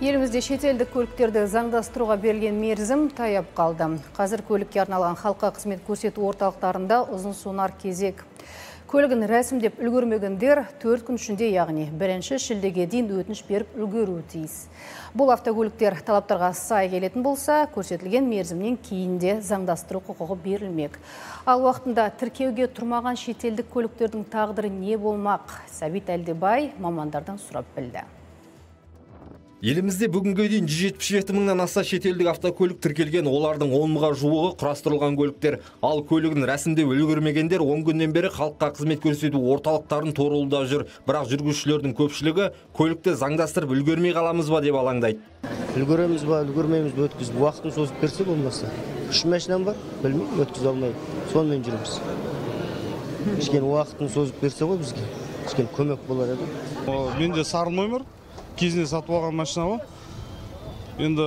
Елімізде шетелдік көліктерді заңдастыруға берілген мерзім таяп қалды. Қазір көлікке арналған халыққа қызмет көрсету орталықтарында ұзын сонар кезек. Көлігін рәсімдеп үлгермегендер 4 күн ішінде, яғни 1 шілдеге дейін өтініш беріп үлгеруі тиіс. Бұл автокөліктер талаптарға сай келетін болса, көрсетілген мерзімнен кейін де заңдастыру құқығы берілмек. Ал уақытында тіркеуге тұрмаған шетелдік көліктердің тағдыры не болмақ? Сәбит Әлдебай мамандардан сұрап білді. Елімізде бүгінге дейін 177 мыңнан аса шетелдік автокөлік тіркелген, олардың 10 мыңға жуығы құрастырылған көліктер. Ал көлігін рәсімдеп үлгермегендер 10 күннен бері халыққа қызмет көрсету орталықтарын торуылда жүр. Бірақ жүргізушілердің көпшілігі көлікті заңдастырып үлгермей қаламыз ба деп алаңдайды. Үлгереміз ба, үлгермейміз бе, өткізіп уақытын созып берсе болмаса. 3 машинам бар, білмеймін, өткізе алмай. Сонымен жүрміз. Кішкене уақытын созып берсе ғой бізге. Кішкене көмек болар еді. Менде сары номер. Кезінде сатып алған машина ғой. Енді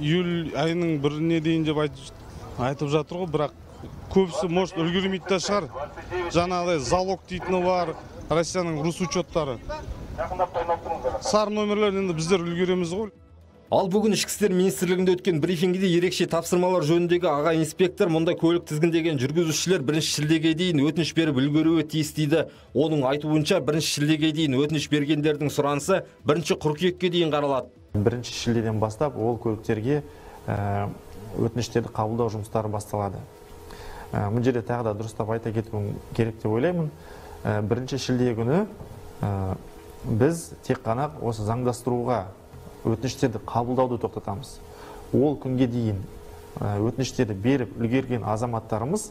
июль айының 1-іне дейін деп айтып жатыр ғой, бірақ көбісі может үлгермейді де шығар. Жаңағыдай залог дейтіні бар, Россияның русучеттары. Сары номерлер енді біздер үлгереміз ғой. Ал бүгін Ішкі істер министрлігінде өткен брифингіде ерекше тапсырмалар жөніндегі аға инспектор мұнда көлік тізгіндеген жүргізушілер 1 шілдеге дейін өтініш беріп үлгеруі тиіс дейді. Оның айтуынша 1 шілдеге дейін өтініш бергендердің сұранысы 1 қыркүйекке дейін қаралады. 1 шілдеден бастап ол көліктерге өтініштерді қабылдау жұмыстары басталады. Бұл жерде тағы да дұрыстап айта кетуім керек деп ойлаймын. 1 шілде күні біз тек қана осы заңдастыруға өтініштерді қабылдауды тоқтатамыз. Ол күнге дейін өтініштерді беріп үлгерген азаматтарымыз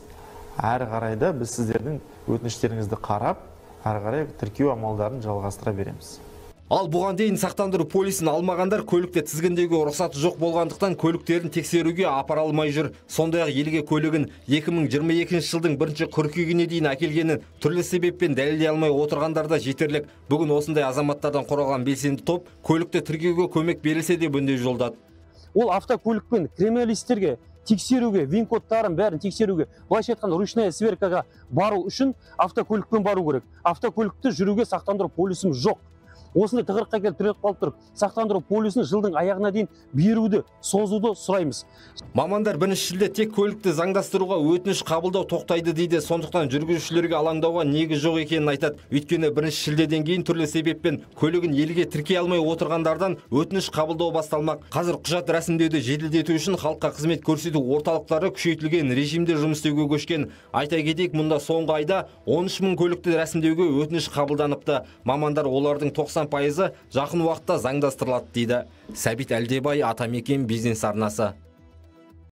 әрі қарай да біз сіздердің өтініштеріңізді қарап, әрі қарай тіркеу амалдарын жалғастыра береміз. Ал бұған дейін сақтандыру полисін алмағандар көлікті тізгіндеуге рұқсаты жоқ болғандықтан көліктерін тексеруге апара алмай жүр. Сондай-ақ елге көлігін 2022 жылдың 1 қыркүйегіне дейін әкелгенін түрлі себеппен дәлелдей алмай отырғандар да жетерлік. Бүгін осындай азаматтардан құралған белсенді топ көлікті тіркеуге көмек берілсе деп үндеу жолдады. Ол автокөлікпен криминалистерге тексеруге, вин-кодтарын бәрін тексеруге, былайша айтқанда ручная сверкаға бару үшін автокөлікпен бару керек. Автокөлікті жүруге сақтандыру полисім жоқ. Осындай тығырыққа келіп тіреліп қалып тұрып, сақтандыру полисін жылдың аяғына дейін беруді, созуды сұраймыз. Мамандар 1 шілде тек көлікті заңдастыруға өтініш қабылдау тоқтайды дейді. Сондықтан жүргізушілерге алаңдауға негіз жоқ екенін айтады. Өйткені 1 шілдеден кейін түрлі себеппен көлігін елге тіркей алмай отырғандардан өтініш қабылдау басталмақ. Қазір құжат рәсімдеуді жеделдету үшін халыққа қызмет көрсету орталықтары күшейтілген режимде жұмыс істеуге көшкен. Айта кетейік, мұнда соңғы айда 13 мың көлікті рәсімдеуге өтініш қабылданыпты. Мамандар олардың 90% жақын уақытта заңдастырылады дейді. Сәбит Әлдебай, Атамекен бизнес арнасы.